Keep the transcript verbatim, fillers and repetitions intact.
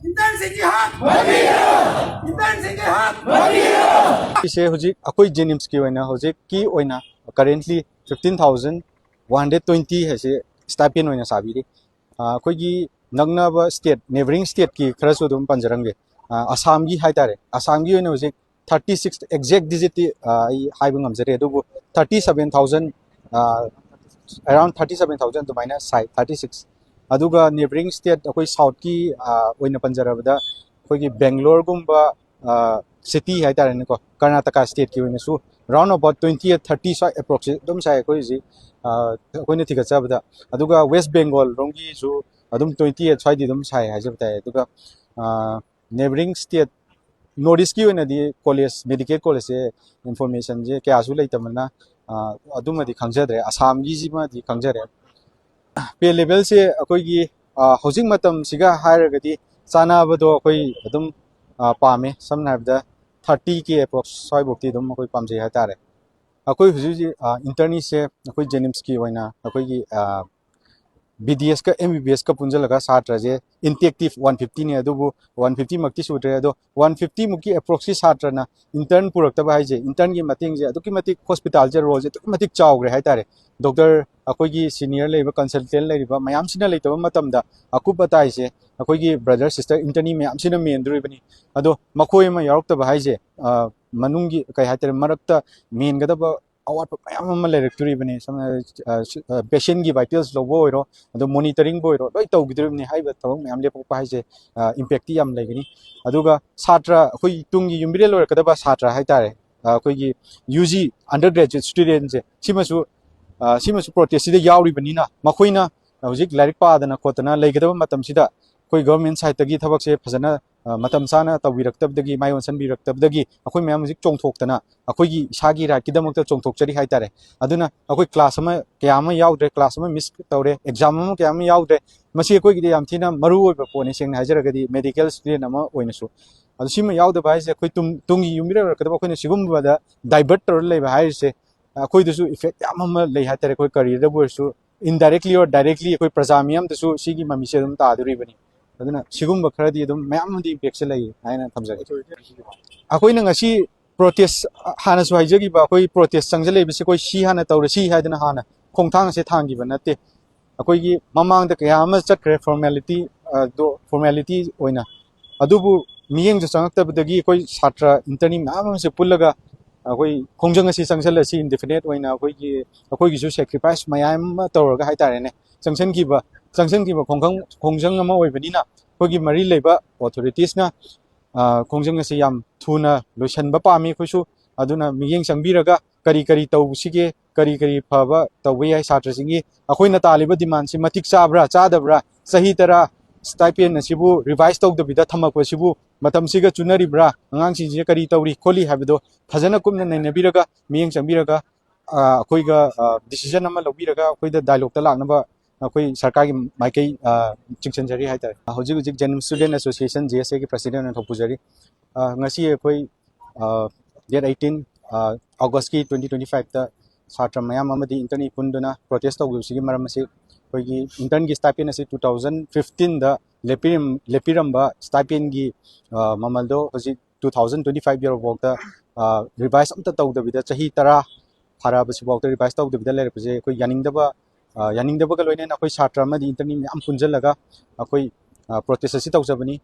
Internꯁꯤꯡꯒꯤ ꯍꯛ! Internꯁꯤꯡꯒꯤ ꯍꯛ! ꯑꯩꯁꯦ ꯍꯧꯖꯤꯛ ꯑꯩꯈꯣꯏ JNIMSꯀꯤ ꯑꯣꯏꯅ ꯍꯧꯖꯤꯛꯀꯤ ꯑꯣꯏꯅ currently fifteen thousand one hundred twenty ꯍꯥꯏꯁꯦ stipend ꯑꯣꯏꯅ ꯁꯥꯕꯤꯔꯤ꯫ ꯑꯩꯈꯣꯏꯒꯤ ꯅꯛꯅꯕ state, neighbouring stateꯀꯤ ꯈꯔꯁꯨ ꯑꯗꯨꯝ ꯄꯟꯖꯔꯝꯒꯦ꯫ ꯑꯁꯥꯝꯒꯤ ꯍꯥꯏꯇꯥꯔꯦ, ꯑꯁꯥꯝꯒꯤ ꯑꯣꯏꯅ ꯍꯧꯖꯤꯛ thirty six, exact digitꯇꯤ ꯑꯩ ꯍꯥꯏꯕ ꯉꯝꯖꯗꯦ, ꯑꯗꯨꯕꯨ thirty seven thousand, around thirty seven thousand ꯑꯗꯨꯃꯥꯏꯅ ꯁꯥꯏ꯫ Thirty six꯫ ꯑꯗꯨꯒ neighbouring state ꯑꯩꯈꯣꯏ southꯀꯤ ꯑꯣꯏꯅ ꯄꯟꯖꯔꯕꯗ ꯑꯩꯈꯣꯏꯒꯤ ꯕꯦꯡꯒ꯭ꯂꯣꯔꯒꯨꯝꯕ city ꯍꯥꯏꯇꯥꯔꯦꯅꯦꯀꯣ, ꯀꯔꯅꯥꯇꯀꯥ stateꯀꯤ ꯑꯣꯏꯅꯁꯨ round about twenty eight, thirty ꯁ꯭ꯋꯥꯏ approxꯁꯦ ꯑꯗꯨꯝ ꯁꯥꯏ꯫ ꯑꯩꯈꯣꯏ ꯍꯧꯖꯤꯛ ꯑꯩꯈꯣꯏꯅ ꯊꯤꯒꯠꯆꯕꯗ꯫ ꯑꯗꯨꯒ West Bengal ꯔꯣꯝꯒꯤꯁꯨ ꯑꯗꯨꯝ twenty eight ꯁ꯭ꯋꯥꯏꯗꯤ ꯑꯗꯨꯝ ꯁꯥꯏ ꯍꯥꯏꯖꯕ ꯇꯥꯏ꯫ ꯑꯗꯨꯒ neighbouring state, North Eastꯀꯤ ꯑꯣꯏꯅꯗꯤ college, medical collegeꯁꯦ informationꯁꯦ ꯀꯌꯥꯁꯨ ꯂꯩꯇꯕꯅ ꯑꯗꯨꯃꯗꯤ ꯈꯪꯖꯗ꯭ꯔꯦ꯫ ꯑꯁꯥꯝꯒꯤꯁꯤꯃꯗꯤ ꯈꯪꯖꯔꯦ꯫ Pay levelꯁꯦ ꯑꯩꯈꯣꯏꯒꯤ ꯍꯧꯖꯤꯛ ꯃꯇꯝꯁꯤꯒ ꯍꯥꯏꯔꯒꯗꯤ ꯆꯥꯟꯅꯕꯗꯣ ꯑꯩꯈꯣꯏ ꯑꯗꯨꯝ ꯄꯥꯝꯃꯦ꯫ ꯁꯝꯅ ꯍꯥꯏꯔꯕꯗ thirty K approx ꯁ꯭ꯋꯥꯏꯐꯥꯎꯇꯤ ꯑꯗꯨꯝ ꯑꯩꯈꯣꯏ ꯄꯥꯝꯖꯩ ꯍꯥꯏꯇꯥꯔꯦ꯫ ꯑꯩꯈꯣꯏ ꯍꯧꯖꯤꯛ ꯍꯧꯖꯤꯛ internꯁꯦ ꯑꯩꯈꯣꯏ JNIMSꯀꯤ ꯑꯣꯏꯅ ꯑꯩꯈꯣꯏꯒꯤ BDSꯀ MBBSꯀ ꯄꯨꯟꯁꯤꯜꯂꯒ ꯁꯥꯇ꯭ꯔꯁꯦ intake one fiftyꯅꯦ, ꯑꯗꯨꯕꯨ one fifty ꯃꯛꯇꯤ ꯁꯨꯗ꯭ꯔꯦ꯫ ꯑꯗꯣ one fifty ꯃꯨꯛꯀꯤ approxꯀꯤ ꯁꯥꯇ꯭ꯔꯅ intern ꯄꯨꯔꯛꯇꯕ ꯍꯥꯏꯁꯦ, internꯒꯤ ꯃꯇꯦꯡꯁꯦ ꯑꯗꯨꯛꯀꯤ ꯃꯇꯤꯛ hospitalꯁꯦ roleꯁꯦ ꯑꯗꯨꯛꯀꯤ ꯃꯇꯤꯛ ꯆꯥꯎꯈ꯭ꯔꯦ ꯍꯥꯏꯇꯥꯔꯦ꯫ Doctor, ꯑꯩꯈꯣꯏꯒꯤ senior ꯂꯩꯔꯤꯕ, consultant ꯂꯩꯔꯤꯕ ꯃꯌꯥꯝꯁꯤꯅ ꯂꯩꯇꯕ ꯃꯇꯝꯗ ꯑꯀꯨꯞ ꯑꯇꯥꯏꯁꯦ ꯑꯩꯈꯣꯏꯒꯤ brother, sister, internee ꯃꯌꯥꯝꯁꯤꯅ ꯃꯦꯟꯗꯣꯔꯤꯕꯅꯤ꯫ ꯑꯗꯣ ꯃꯈꯣꯏ ꯑꯃ ꯌꯥꯎꯔꯛꯇꯕ ꯍꯥꯏꯁꯦ ꯃꯅꯨꯡꯒꯤ ꯀꯩ ꯍꯥꯏꯇꯥꯔꯦ, ꯃꯔꯛꯇ ꯃꯦꯟꯒꯗꯕ ꯑꯋꯥꯠꯄ ꯃꯌꯥꯝ ꯑꯃ ꯂꯩꯔꯛꯇꯣꯔꯤꯕꯅꯤ꯫ ꯁꯝꯅ ꯍꯥꯏꯔꯕꯗ patientꯀꯤ vitals ꯂꯧꯕ ꯑꯣꯏꯔꯣ, ꯑꯗꯣ monitoringꯕꯨ ꯑꯣꯏꯔꯣ, ꯂꯣꯏ ꯇꯧꯈꯤꯗꯣꯔꯤꯕꯅꯤ꯫ ꯍꯥꯏꯔꯤꯕ ꯊꯕꯛ ꯃꯌꯥꯝ ꯂꯦꯞꯄꯛꯄ ꯍꯥꯏꯁꯦ impactꯇꯤ ꯌꯥꯝ ꯂꯩꯒꯅꯤ꯫ ꯑꯗꯨꯒ ꯁꯥꯇ꯭ꯔ, ꯑꯩꯈꯣꯏ ꯇꯨꯡꯒꯤ ꯌꯨꯝꯕꯤꯔꯦꯜ ꯑꯣꯏꯔꯛꯀꯗꯕ ꯁꯥꯇ꯭ꯔ ꯍꯥꯏꯇꯥꯔꯦ, ꯑꯩꯈꯣꯏꯒꯤ UG undergraduate studentꯁꯦ ꯁꯤꯃꯁꯨ ꯁꯤꯃꯁꯨ protestꯁꯤꯗ ꯌꯥꯎꯔꯤꯕꯅꯤꯅ, ꯃꯈꯣꯏꯅ ꯍꯧꯖꯤꯛ ꯂꯥꯏꯔꯤꯛ ꯄꯥꯗꯅ ꯈꯣꯠꯇꯅ ꯂꯩꯒꯗꯕ ꯃꯇꯝꯁꯤꯗ ꯑꯩꯈꯣꯏ government sideꯇꯒꯤ ꯊꯕꯛꯁꯦ ꯐꯖꯅ ꯃꯇꯝ ꯆꯥꯅ ꯇꯧꯕꯤꯔꯛꯇꯕꯗꯒꯤ, ꯃꯥꯏ ꯑꯣꯟꯁꯤꯟꯕꯤꯔꯛꯇꯕꯗꯒꯤ ꯑꯩꯈꯣꯏ ꯃꯌꯥꯝ ꯍꯧꯖꯤꯛ ꯆꯣꯡꯊꯣꯛꯇꯅ ꯑꯩꯈꯣꯏꯒꯤ ꯏꯁꯥꯒꯤ rightꯀꯤꯗꯃꯛꯇ ꯆꯣꯡꯊꯣꯛꯆꯔꯤ ꯍꯥꯏꯇꯥꯔꯦ꯫ ꯑꯗꯨꯅ ꯑꯩꯈꯣꯏ class ꯑꯃ ꯀꯌꯥ ꯑꯃ ꯌꯥꯎꯗ꯭ꯔꯦ, class ꯑꯃ miss ꯇꯧꯔꯦ, exam ꯑꯃ ꯀꯌꯥ ꯑꯃ ꯌꯥꯎꯗ꯭ꯔꯦ꯫ ꯃꯁꯤ ꯑꯩꯈꯣꯏꯒꯤꯗꯤ ꯌꯥꯝ ꯊꯤꯅ ꯃꯔꯨ ꯑꯣꯏꯕ ꯄꯣꯠꯅꯤ, ꯁꯦꯡꯅ ꯍꯥꯏꯖꯔꯒꯗꯤ medical student ꯑꯃ ꯑꯣꯏꯅꯁꯨ꯫ ꯑꯗꯨ ꯁꯤꯃ ꯌꯥꯎꯗꯕ ꯍꯥꯏꯁꯦ ꯑꯩꯈꯣꯏ ꯇꯨꯡ-, ꯇꯨꯡꯒꯤ ꯌꯨꯝꯕꯤꯔꯦꯜ ꯑꯣꯏꯔꯛꯀꯗꯕ ꯑꯩꯈꯣꯏꯅ ꯁꯤꯒꯨꯝꯕꯗ divert ꯇꯧꯔ ꯂꯩꯕ ꯍꯥꯏꯔꯤꯁꯦ ꯑꯩꯈꯣꯏꯗꯁꯨ effect ꯌꯥꯝ ꯑꯃ ꯂꯩ ꯍꯥꯏꯇꯥꯔꯦ꯫ ꯑꯩꯈꯣꯏ careerꯗꯕꯨ ꯑꯣꯏꯔꯁꯨ, indirectly or directly ꯑꯩꯈꯣꯏ ꯄ꯭ꯔꯖꯥ ꯃꯤꯌꯥꯝꯗꯁꯨ ꯁꯤꯒꯤ ꯃꯃꯤꯁꯦ ꯑꯗꯨꯝ ꯇꯥꯗꯣꯔꯤꯕꯅꯤ꯫ ꯑꯗꯨꯅ ꯁꯤꯒꯨꯝꯕ ꯈꯔꯗꯤ ꯑꯗꯨꯝ ꯃꯌꯥꯝ ꯑꯃꯗꯤ impactꯁꯦ ꯂꯩ ꯍꯥꯏꯅ ꯊꯝꯖꯒꯦ꯫ ꯑꯩꯈꯣꯏꯅ ꯉꯁꯤ protest, ꯍꯥꯟꯅꯁꯨ ꯍꯥꯏꯖꯈꯤꯕ, ꯑꯩꯈꯣꯏ protest ꯆꯪꯁꯤꯜꯂꯛꯏꯕꯁꯤ ꯑꯩꯈꯣꯏ ꯁꯤ ꯍꯥꯟꯅ ꯇꯧꯔꯁꯤ ꯍꯥꯏꯗꯅ ꯍꯥꯟꯅ ꯈꯣꯡꯊꯥꯡ ꯑꯁꯦ ꯊꯥꯡꯈꯤꯕ ꯅꯠꯇꯦ꯫ ꯑꯩꯈꯣꯏꯒꯤ ꯃꯃꯥꯡꯗ ꯀꯌꯥ ꯑꯃ ꯆꯠꯈ꯭ꯔꯦ formality, ꯑ, ꯗꯣ, formality ꯑꯣꯏꯅ꯫ ꯑꯗꯨꯕꯨ ꯃꯤꯠꯌꯦꯡꯁꯨ ꯆꯪꯉꯛꯇꯕꯗꯒꯤ ꯑꯩꯈꯣꯏ ꯁꯥꯇ꯭ꯔ internee ꯃꯌꯥꯝ ꯑꯃꯁꯦ ꯄꯨꯜꯂꯒ ꯑꯩꯈꯣꯏ ꯈꯣꯡꯖꯪ ꯑꯁꯤ ꯆꯪꯁꯤꯜꯂꯁꯤ indefinite ꯑꯣꯏꯅ ꯑꯩꯈꯣꯏꯒꯤ, ꯑꯩꯈꯣꯏꯒꯤꯁꯨ sacrifice ꯃꯌꯥꯝ ꯑꯃ ꯇꯧꯔꯒ ꯍꯥꯏꯇꯥꯔꯦꯅꯦ, ꯆꯪꯁꯤꯟꯈꯤꯕ, ꯆꯪꯁꯤꯟꯈꯤꯕ ꯈꯣꯡꯈꯪ-, ꯈꯣꯡꯖꯪ ꯑꯃ ꯑꯣꯏꯕꯅꯤꯅ ꯑꯩꯈꯣꯏꯒꯤ ꯃꯔꯤ ꯂꯩꯕ authoritiesꯅ, ꯑ, ꯈꯣꯡꯖꯪ ꯑꯁꯤ ꯌꯥꯝ ꯊꯨꯅ ꯂꯣꯏꯁꯤꯟꯕ ꯄꯥꯝꯃꯤ ꯑꯩꯈꯣꯏꯁꯨ꯫ ꯑꯗꯨꯅ ꯃꯤꯠꯌꯦꯡ ꯆꯪꯕꯤꯔꯒ ꯀꯔꯤ ꯀꯔꯤ ꯇꯧꯁꯤꯒꯦ, ꯀꯔꯤ ꯀꯔꯤ ꯐꯕ ꯇꯧꯕ ꯌꯥꯏ ꯁꯥꯇ꯭ꯔꯁꯤꯡꯒꯤ, ꯑꯩꯈꯣꯏꯅ ꯇꯥꯜꯂꯤꯕ demandꯁꯤ ꯃꯇꯤꯛ ꯆꯥꯕ꯭ꯔꯥ, ꯆꯥꯗꯕ꯭ꯔꯥ, ꯆꯍꯤ ꯇꯔꯥ stipend ꯑꯁꯤꯕꯨ revise ꯇꯧꯗꯕꯤꯗ ꯊꯝꯃꯛꯄꯁꯤꯕꯨ ꯃꯇꯝꯁꯤꯒ ꯆꯨꯅꯔꯤꯕ꯭ꯔꯥ, ꯑꯉꯥꯡꯁꯤꯡꯁꯤꯅ ꯀꯔꯤ ꯇꯧꯔꯤ ꯈꯣꯠꯂꯤ ꯍꯥꯏꯕꯗꯣ ꯐꯖꯅ ꯀꯨꯞꯅ ꯅꯩꯅꯕꯤꯔꯒ, ꯃꯤꯠꯌꯦꯡ ꯆꯪꯕꯤꯔꯒ, ꯑ, ꯑꯩꯈꯣꯏꯒ, ꯑ, decision ꯑꯃ ꯂꯧꯕꯤꯔꯒ ꯑꯩꯈꯣꯏꯗ dialogueꯇ ꯂꯥꯛꯅꯕ ꯑꯩꯈꯣꯏ ꯁꯔꯀꯥꯔꯒꯤ ꯃꯥꯏꯀꯩ, ꯑ, ꯆꯤꯡꯁꯤꯟꯖꯔꯤ ꯍꯥꯏꯇꯥꯔꯦ꯫ ꯍꯧꯖꯤꯛ ꯍꯧꯖꯤꯛ J N M Student Association, J S A ꯒꯤ president ꯑꯣꯏꯅ ꯊꯧꯄꯨꯖꯔꯤ꯫ ꯑ, ꯉꯁꯤ ꯑꯩꯈꯣꯏ, ꯑ, date eighteen, ꯑ, Augustꯀꯤ twenty twenty fiveꯇ ꯁꯥꯇ꯭ꯔ ꯃꯌꯥꯝ ꯑꯃꯗꯤ internee ꯄꯨꯟꯗꯨꯅ protest ꯇꯧꯈꯤꯕꯁꯤꯒꯤ ꯃꯔꯝ ꯑꯁꯤ ꯑꯩꯈꯣꯏꯒꯤ internꯒꯤ stipend ꯑꯁꯤ two thousand fifteenꯗ ꯂꯦꯞꯄꯤꯔꯝ-, ꯂꯦꯞꯄꯤꯔꯝꯕ stipendꯒꯤ, ꯑ, ꯃꯃꯜꯗꯣ ꯍꯧꯖꯤꯛ two thousand twenty five ꯌꯧꯔꯐꯥꯎꯗ, ꯑ, revise ꯑꯝꯇ ꯇꯧꯗꯕꯤꯗ ꯆꯍꯤ ꯇꯔꯥ ꯐꯥꯔꯛꯑꯕꯁꯤꯐꯥꯎꯗ revise ꯇꯧꯗꯕꯤꯗ ꯂꯩꯔꯛꯄꯁꯦ ꯑꯩꯈꯣꯏ ꯌꯥꯅꯤꯡꯗꯕ, ꯑ, ꯌꯥꯅꯤꯡꯗꯕꯒ ꯂꯣꯏꯅꯅ ꯑꯩꯈꯣꯏ ꯁꯥꯇ꯭ꯔ ꯑꯃꯗꯤ internee ꯃꯌꯥꯝ ꯄꯨꯟꯁꯤꯜꯂꯒ ꯑꯩꯈꯣꯏ, ꯑ, protest ꯑꯁꯤ ꯇꯧꯖꯕꯅꯤ꯫